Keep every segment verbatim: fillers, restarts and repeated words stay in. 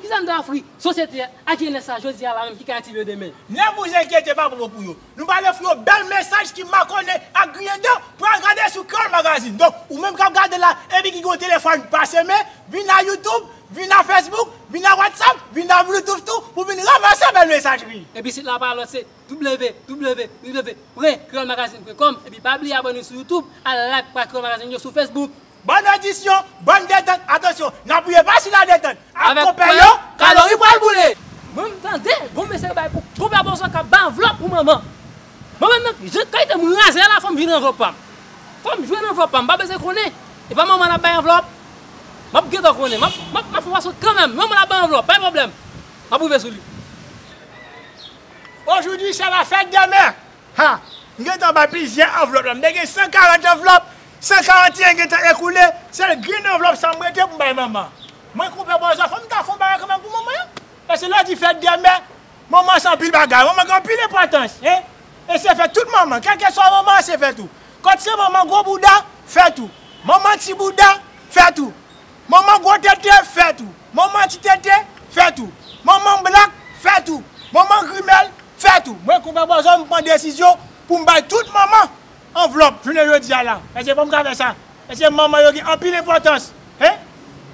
Kisa n ta ofri sosyete a ak jenès sa jodi a la menm ki ka itilize demen? Nèg ou enkyete pa pwopo pou yo. Nou pale pou yo bèl mesaj ki makonnen ak griyen dan pral gade sou Kreyòl Magazine. Donk, ou menm k ap gade la epi ki gen yon telefòn pase men, vin nan YouTube, vin nan Facebook, vin nan WhatsApp, vin nan Bluetooth tou pou vin ranmase bèl mesaj li. Epi sit la pa lòt se w w w pwen kreyòl magazine pwen kòm epi pa bliye abòne sou YouTube, al like paj Kreyòl Magazine yo sou Facebook. Bòn odisyon, bòn detant, atansyon, n ap rive pa sou ladetant ak konpè yo, kalori pral boule. Mwen m tande gon mesye bay pou konpè Bòzò k ap bay anvlòp pou manman. Mwen menm nan, jan kalite m raze a la, fò m jwenn anvlòp pa m. Fò m jwenn anvlòp pa m, m pa bezwen konnen. E pa manman l ap bay anvlòp. M ap gentan konnen, m ap, m ap, m ap fè w sot kanmenm. Manman l ap bay anvlòp, pa gen pwoblèm. M ap rive sou li. Aujourd'hui, c'est la fête des mères. Ha! M gentan bay plizyè anvlòp la. M te gen san karant anvlòp, san karanteyen gentan ekoule, sèl grenn anvlòp sa m rete pou m bay manman. Mwen konpè Bòzò, fò m ta fè yon bagay kanmenm pou manman yo. Paske lè w di fèt dè mè, manman se anpil bagay. Manman gen anpil enpòtans, en. E se fèt tout manman, kèlkeswa manman an, se fèt ou. Kòt se manman gwo bouda, fèt ou. Manman ti bouda, fèt ou. Manman gwo tete, fèt ou. Manman ti tete, fèt ou. Manman blak, fèt ou. Manman grimèl, fèt ou. Mwen konpè Bòzò, m pran desizyon pou m bay tout manman anvlòp jounen jodi a la. Èske fò m ka fè sa? Èske manman yo gen anpil enpòtans? Hein?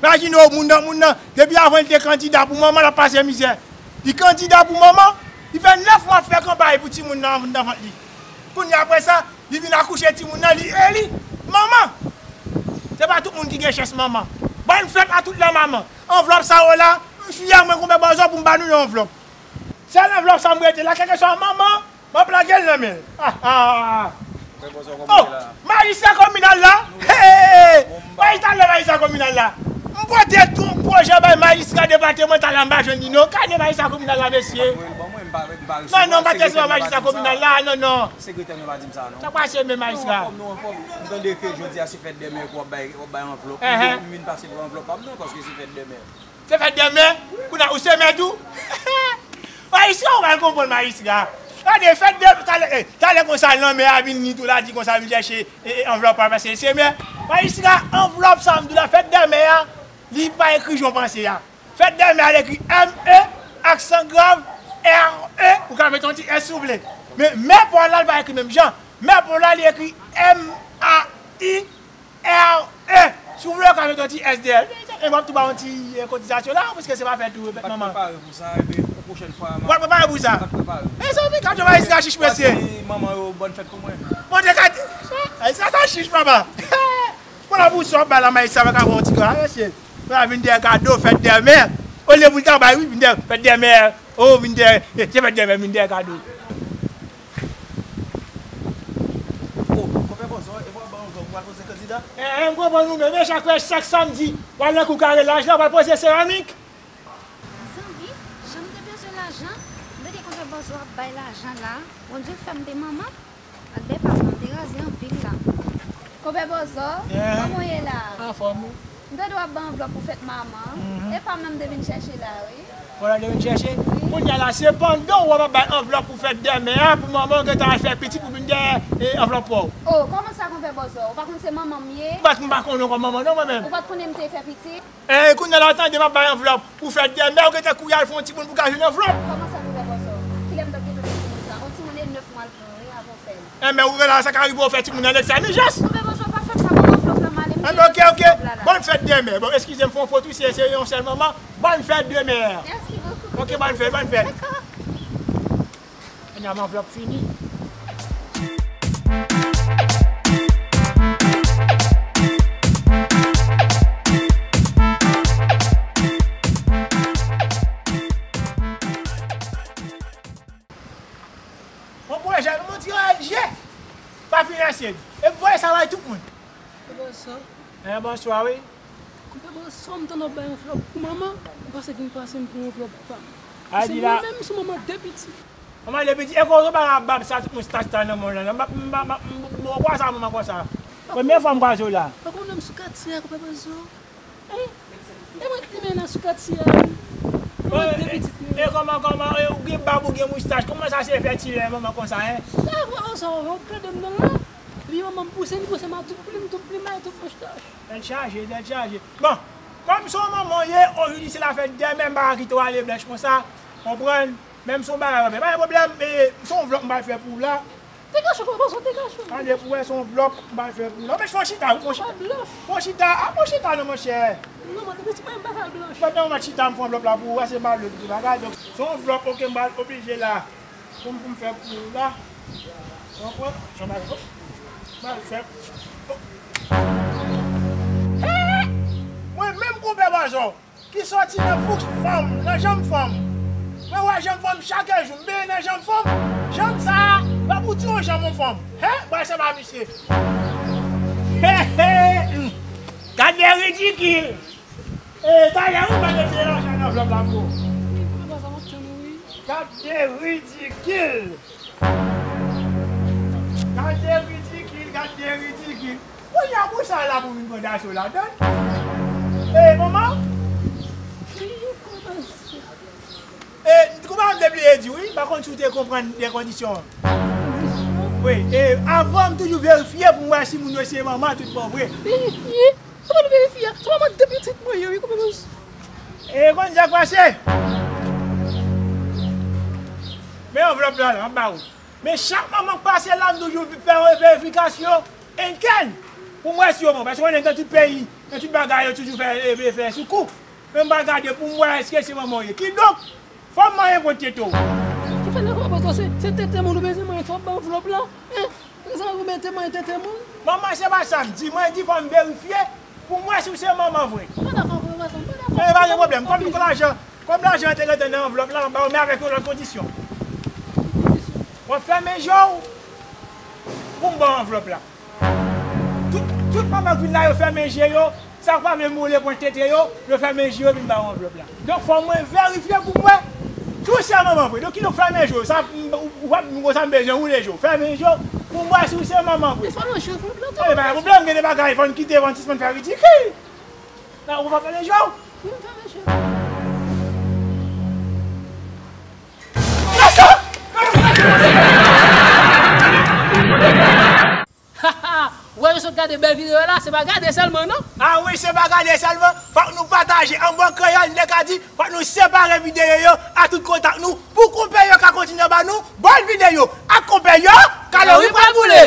Imajine w, moun nan, moun nan, depi avan li te kandida pou manman, l ap pase mizè. Li kandida pou manman, li fè nèf mwa ap fè kanpay pou timoun nan anndan vant li. Kounye a, apre sa, li vin akouche timoun nan, li eli manman. Se pa tout moun ki gen chans manman. Bòn fèt a tout lè manman. Anvlòp sa yo la, m fyè mwen konpè Bòzò pou m ba nou yon anvlòp. Sèl anvlòp sa m rete la, kèlkeswa manman, m ap lage l nan men l. Ah, ah, ah. Oh, majistra kominal la? Hey! Majistra la, majistra kominal la. M pote tou pwojè bay majistra depatèmantal la, m pa jwenn li non. Gade majistra kominal la, mesye. Non, non, m pa t resevwa majistra kominal la, non, non. Sekretè nou pa di m sa non. Sa k pase men majistra? Nou anfòm, nou anfòm. M tande ke jodi a se fèt dè mè, w ap bay, w ap bay anvlòp. M vin pase pou anvlòp pa m non, paske se fèt dè mè. Se fèt dè mè, kounye a ou se mè tou. Majistra, ou pral konprann majistra. Gade, fèt dè, talè, eh, talè konsa lanmè a vin ni tou la, di konsa vin chèche, eh, eh, anvlòp pa, paske se mè. Majistra, anvlòp sa m di w la, fèt dè mè a, li pa ekri jan w panse a. Fèt dè mè a, li ekri M E, aksan grav, R E, ou ka mete yon ti S si w vle. Men mè pa w la, li pa ekri menm jan. Mè pa w la, li ekri M A I, R E. Si w vle, w ka mete yon ti S dèyè l. E m ap tou ba yon ti, eh, kotizasyon la, paske se pa fèt ou, e fèt manman. M pa t prepare pou sa, ebyen, yon pwochèn fwa, m ap... W ap prepare pou sa? M pa t prepare pou sa. Mezanmi, gade yon majistra chich, mesye. Pase manman yo, bòn fèt pou mwen. Montre gade. Majistra sa chich, papa. Bon, la pou sa w ap bay la, majistra, pa ka fè yon ti gra, mesye. Mwen a vin dèyè kado, fèt dè mè. Olye pou l ta bay, wi, vin dèyè, fèt dè mè. Oh, vin dèyè, eh, se fèt dè mè, vin dèyè kado. Oh, konpè Bòzò, e pa w ap bay anvlòp, w al poze kandida? Eh, eh, m konprann ou, men chak fè, chak samdi, w al nan kou kare laj la, w al poze seramik. Zanmi, jan m te bezwen lajan, m tande konpè Bòzò ap bay lajan la. Bondye fè m te manman, ak de papa m te raze anpil la. Konpè Bòzò, kòman w ye la? Anfòm, wi. M tande w ap bay anvlòp pou fèt manman. E pa mwen m te vin chèche la, wi. Ou la te vin chèche? Wi. Kounye a la, se pandan w ap bay anvlòp pou fèt dè mè a, pou manman w gentan al fè pitit pou vin dèyè, e, anvlòp pa w. Oh, kòman sa, konpè Bòzò? Ou pa konn se manman m ye? Bat m pa konnen w kòm manman non, mwen menm. Ou pa t konnen m te fè pitit? E, kounye a la, w tande m ap bay anvlòp pou fèt dè mè, ou gentan kouri al fè yon timoun pou ka jwenn anvlòp. Kòman sa, konpè Bòzò? Kilè m t ap gentan fè timoun sa? Yon timoun de nèf mwa l pran, wi, avan w fè l. Enben, ou wè la, sa ka rive w fè timoun nan lèk sa, mijans. Konpè Bòzò, pa fè m sa, ban m anvlòp la, m ale, m... Enben, oke, oke. Bon, fèt dè mè. Bon, eskize m, fè yon fot, wi, se, se yon sèl manman. Bòn fèt dè mè. Mèsi bokou. Oke, bòn fèt, bòn fèt. Dakò. Kounye a, anvlòp fini. Yon pwojè, yon ti raje. Pa finanse. E voye sa bay tout moun. Bonswa. Eh, bonswa, wi. Konpè Bòzò, m tande w bay anvlòp pou manman, ou pase vin pase m pou anvlòp pou pa m. A di la. Mwen menm, m sou manman de pitit. Manman de pitit, e kote w bay bab sa, tout moustach sa nan men w la, non? M pa, m pa, m pa, m pa, m pa kwè sa manman konsa. Premye fwa m kwaze w la. Pa konnen m sou katye a, konpè Bòzò. Hein? E mwen ki te mennen sou katye a, wi. Manman de pitit mwen. E kòman, kòman, e ou gen bab, ou gen moustach, kòman sa se fè ti lè manman konsa, hein? Sa vre, sa, ou gade m nan la. Epi manman m pouse m, pouse m a tout plim, tout plim a tout moustach. Tèt chaje, tèt chaje. Bon, Kòm se yon manman w ye, ojodi se la fèt, demen m pa ka kite w ale blanch konsa. Konprann? Menm se yon bagay w ap fè. Pa gen pwoblèm, e, se yon vlòp m pral fè pou w la. Degaje w, papa, degaje w. Tande, pou w wè, se yon vlòp m pral fè pou w la. Men fè w chita, wi, fè w chita. Fè w chita, a, fè w chita non, monchè. Non, mwen, depi ti mwen, m pa ka blanch. Mwen, non, mwen chita, m fè yon vlòp la pou ou, se malè ki bagay. Donk, se yon vlòp, oke, m pral oblije la. Pou m, pou m fè pou ou la. Konprann? Jan bagay, oh. M pral fè. Oh. Hey! Mwen menm konpè Bòzò, ki sòti nan fouk fanm, nan janm fanm. Mwen wè janm fanm chak jou, m benyen nan janm fanm. Janm sa a, pa pou di yon janm yon fanm. Hen? Bwè se pa misye. He, he, hmm. Gade ridikil. E, talè wi, m pa te mete lajan nan anvlòp la pou ou. Gade ridikil. Gade ridikil, gade ridikil. Kounye a pou sa la pou vin pran daso ladan. E, manman? E, kouman m te bliye di w, wi, m pa konn si w te konprann de kondisyon an. Wi, e, avan m toujou verifye pou m wè si moun yo se manman tout bon vre. Verifye? Sa pa verifye a. Se manman de pitit mwen ye, wi, kouman. E, konn sa k pase? Men anvlòp la, la, m ba ou. Men chak manman k pase la, m toujou fè yon verifikasyon, enken, pou m wè si yo bon. Paske konnen nan tout peyi, nan tout bagay, yo toujou fè, e, fè sou kou. Men m pral gade pou m wè èske se manman w ye. Kidonk, fò m manyen pran tete w. Ki fè nan kòmanse, se tete moun ou bezwen manyen, fò w ban anvlòp la. Hein? Prezan ou mete manyen tete moun. Manman, se pa sa m di. Mwen di fò m verifye pou m wè si w se manman vre. M pa dakò, papa, m pa dakò. Men pa gen pwoblèm. Kòm, kòm lajan, kòm lajan an te gentan nan anvlòp la, m ba w, men avèk yon lòt kondisyon. W ap fèmen je w pou m ba w anvlòp la. Tout, tout manman k vin la, yo fèmen je yo. Sa k pa vle moule pran tete yo, yo fèmen je yo vin ba w anvlòp la. Donk, fò mwen verifye pou m wè si w se manman vre. Donk, kidonk, fèmen je w. Sa, m, ou, ou, ou, sa m bezwen woule je w. Fèmen je w pou m wè si w se manman vre. E pa nan je w, fò m plante. E, pa gen pwoblèm, gen de bagay, fò n kite, fò n sispann fè ridikil. Nan, ou pa fèmen je w. Wi, m fèmen je m. Ou wè yo sot gade bèl videyo la, se pa gade sèlman non. A wi, se pa gade sèlman, fòk nou pataje. An bon kreyòl, m te ka di, fòk nou separe videyo yo a tout kontak nou, pou konpè yo ka kontinye ba nou bòn videyo. Ak konpè yo, kalori pral boule.